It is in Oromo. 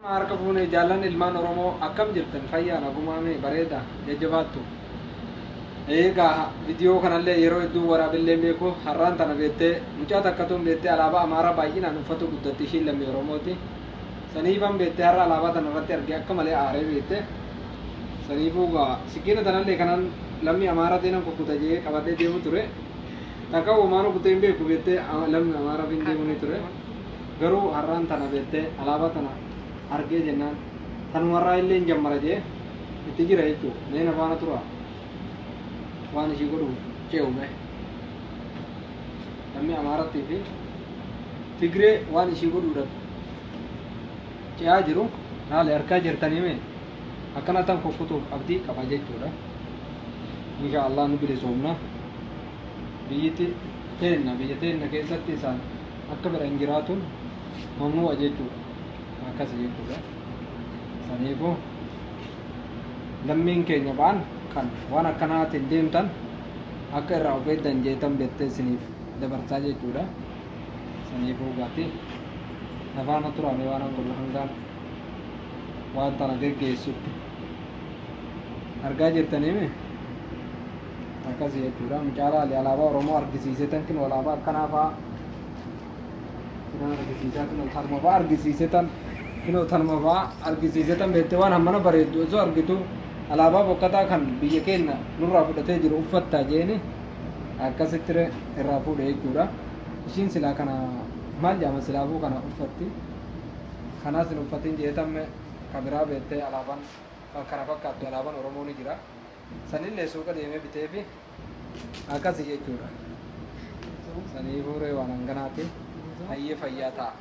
Harka fuune jaallan ilmaan Oromoo, akkam jirtan? Fayyaa nagumaame, bareeda, jajjabaattu. Eegaa viidiyoo kanallee yeroo hedduu waraabillee beeku. Har'aan tana beettee mucaa takkatuun beettee alaabaa Amaaraa baay'inaan uffatu guddatti. Ishiin lammii Oromooti. Saniifan beettee har'a alaabaa tana irratti argee akka malee aaree beettee. Saniifuu gaa sikiina tanallee kanan lammii Amaaraa ta'e kukkuta jee qabadhee deemu ture. Takka uumaan kutee hin beeku beettee lammii Amaaraa fin deemu ni ture. Garuu har'aan tana beettee alaabaa tana argee jennaan tanumarraa illee hin jammara jee itti jira jechuudha. Mee na faana tura, waan ishii godhu ce'ume. Lammii Amaarattii fi Tigree waan ishii godhuudhaaf ce'aa jiru haali harkaa jirtanii mee akkana tan kukkutuuf abdii qaba jechuudha. Insha Allah nu bilisoomna. Biyyiti teenna, biyya teenna keessatti isaan akka fedhan jiraatuun mamnu'a jechuudha. Akkasi jechuudha. Saniifuu lammiin keenya ba'an kan waan akkanaatiin deemtan akka irraa of eegdan jeetan beettee isiniif dabarsaa jechuudha. Saniifuu gaati nafaana turaame waan an godhu hangaan waan tana geggeessutti argaa jirtaniimi akkasi jechuudha. Mucaa laali, alaabaa Oromoo argisiise tan kinoo alaabaa akkanaa fa'aa sinan argisiisaa, kinoo tanuma fa'aa argisiise tan, kinoo tanuma fa'aa argisiise tan beektee waan hammana bareeddu osoo argitu alaabaa bokkataa kan biyya keenya nurraa fudhatee jiru uffattaa jeeni akkasitti irraa fuudhe jechuudha. Ishiin silaa kana maal jedhama, silaafuu kana uffatti. Kanaas hin uffatin jeetamme kabiraa beektee alaabaan kana fakkaattu, alaabaan Oromoo ni jira. Sanillee suuqa deemee biteefi akkasi jechuudha. Sanii fuuree waan hanganaati. Hayyee, fayyaa ta'a.